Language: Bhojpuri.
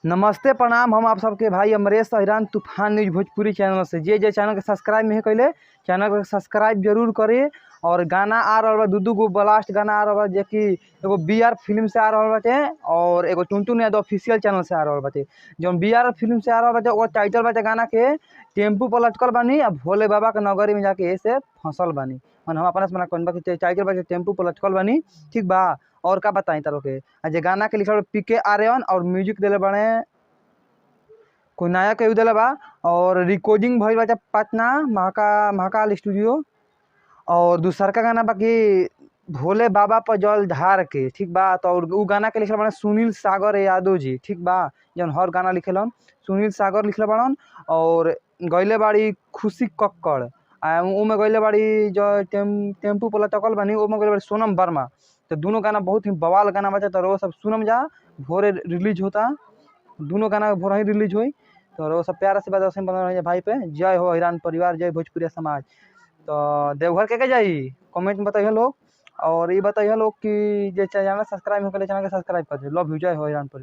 नमस्ते प्रणाम। हम आप सबके भाई अमरेश अहिरान तूफान न्यूज भोजपुरी चैनल से। जे जे चैनल के सब्सक्राइब नहीं कैले चैनल के सब्सक्राइब जरूर करे। और गाना आ रहा बा, दू दू गो ब्लास्ट गाना आ रहा बा, जे कि एगो बी आर फिल्म से आ रहा बाटे और एगो टुनटुन यादव ऑफिशियल चैनल से आ रहा बाटे। जौन बी आर फिल्म से आ रहा बाटे ओकर टाइटल बाटे गाना के टेम्पू पर लटकल बानी आ भोले बाबा के नगरी में जाके ऐसे फंसल बानी। मन हम अपना से मना कइल बाकी टाइटल बाटे टेम्पू पर लटकल बानी, ठीक बा। और का बताई तारो के आ जे गाना के लिखल पी के आर्यन और म्यूजिक देले बाड़े कोई नया के देले बा। और रिकॉर्डिंग भइल बाटे पटना महाकाल स्टूडियो। और दूसर का गाना बाकी भोले बाबा पर जल ढार के, ठीक बा। तो और उ गाना के लिखल बाड़े सुनील सागर यादव जी, ठीक बा, जौन हर गाना लिखेलन सुनील सागर लिखले बाड़न। और गइले बाड़ी खुशी कक्कड़ आ ओमे गइले बाड़ी जो टेम्पू पर लटकल बानी ओमे गइले बाड़ी सोनम वर्मा। तो दोनों गाना बहुत ही बवाल गाना बाटे। तो रोज सब सुनम जा, भोरे रिलीज होता, दोनों गाना भोर ही रिलीज होई। तो रोज सब प्यार से बात बना रही भाई पे। जय हो अहिरान परिवार, जय भोजपुरी समाज। तो देवघर के जाई कमेंट में बताइए लोग। और ये बताइए लोग कि जे चैनल सब्सक्राइब हो चैनल के सब्सक्राइब कर दे। लव you, जय हो अहिरान परिवार।